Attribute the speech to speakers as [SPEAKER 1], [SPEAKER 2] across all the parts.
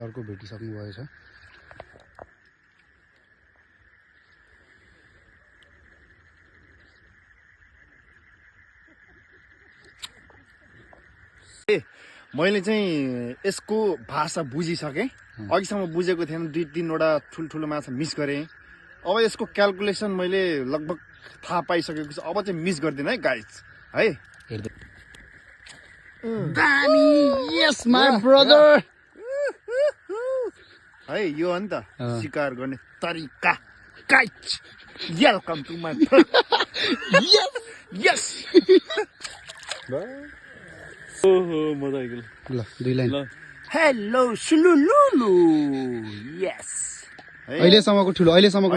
[SPEAKER 1] अर्को भेटिसक्नु भएछ।
[SPEAKER 2] मैले चाहिँ यसको भाषा बुझिसकेँ। अघिसम्म बुझेको थिएन, 2-3वटा ठुल्ठुलो माछा मिस गरेँ। अब यसको क्यालकुलेसन मैले लगभग थाहा पाइसकेको छु। अब चाहिँ मिस गर्दिनँ है गाइज है।
[SPEAKER 1] दामी, यस माई ब्रदर।
[SPEAKER 2] है यो हो नि त शिकार गर्ने तरिका। गाइज वेलकम टु माई यस। ओहो मजा आइगयो।
[SPEAKER 1] ल 2 लाइन।
[SPEAKER 2] हेलो सुलुलुलु यस।
[SPEAKER 1] अहिलेसम्मको ठुलो, अहिलेसम्मको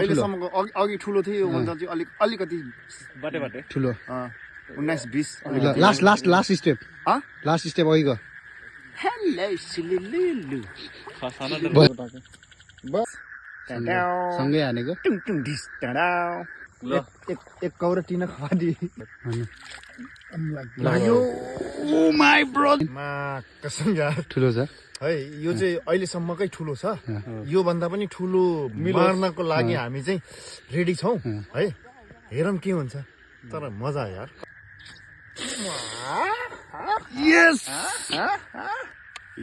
[SPEAKER 2] अघि ठुलो थियो, यो भन्दा चाहिँ अलिकति बाटे
[SPEAKER 1] ठुलो।
[SPEAKER 2] 19-20।
[SPEAKER 1] Last step. लास्ट स्टेप अघिको।
[SPEAKER 2] हेलो सुलुलुलु बस
[SPEAKER 1] सँगै हानेको।
[SPEAKER 2] टुङ टुङ ढिस टाडाउ। ल एक कौरा टिना खवादी।
[SPEAKER 1] लाग्यो। ओ माई ब्रदर।
[SPEAKER 2] मा कसम यार
[SPEAKER 1] ठुलो छ
[SPEAKER 2] है। यो चाहिँ अहिलेसम्मकै ठुलो छ। यो भन्दा पनि ठुलो मार्नको लागि हामी चाहिँ रेडी छौँ है। हेरौँ के हुन्छ, तर मजा यार।
[SPEAKER 1] यस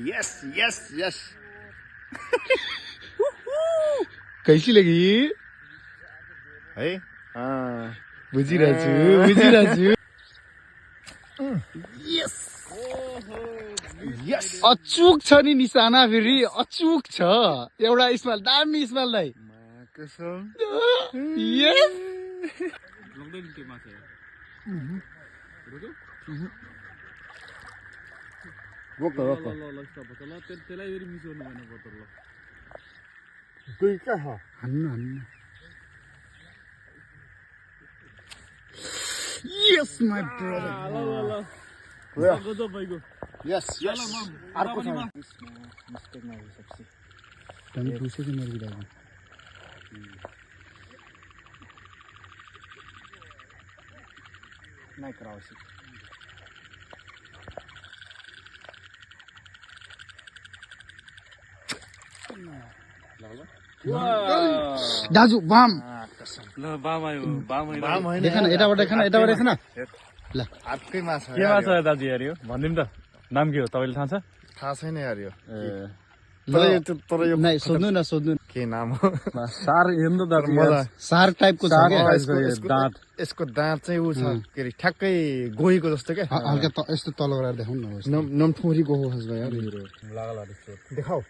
[SPEAKER 2] यस यस यस।
[SPEAKER 1] कैसी लगी
[SPEAKER 2] है
[SPEAKER 1] बुझिरहेछु।
[SPEAKER 2] यस यस।
[SPEAKER 1] अचुक छ नि निशाना, फेरि अचुक छ। एउटा स्मेल, दामी स्मेल दाइ।
[SPEAKER 2] कसम
[SPEAKER 1] यस हान्नु। Yes my brother.
[SPEAKER 2] Yes yes. अर्को छ मिस्टेक नभइसक्छ।
[SPEAKER 1] हामी दूसरे से मर गिरा।
[SPEAKER 2] नहीं कराओ
[SPEAKER 1] दाजु बाम।
[SPEAKER 3] ल बाम आयो, बाम होइन।
[SPEAKER 2] बाम होइन
[SPEAKER 1] देखा न, यताबाट देखा न, यताबाट देखा न। ल
[SPEAKER 2] अर्कै माछा
[SPEAKER 3] के माछा हो दाजु यार यो? भनिदिनु त, नाम के हो तपाईँले थाहा छ?
[SPEAKER 2] थाहा छैन यार यो।
[SPEAKER 1] तर यो नै सोध्नु न, सोध्नु
[SPEAKER 2] के नाम हो?
[SPEAKER 3] सार हेर्नु दाजु
[SPEAKER 2] मजा।
[SPEAKER 1] सार टाइपको छ क्या।
[SPEAKER 3] दाँत।
[SPEAKER 2] यसको दाँत चाहिँ ऊ छ के अरे, ठ्याक्कै गोहीको जस्तो क्या।
[SPEAKER 1] हल्का यस्तो तल गरेर देखाउनु न।
[SPEAKER 2] नमठोरीको हो यार। देखाऊ।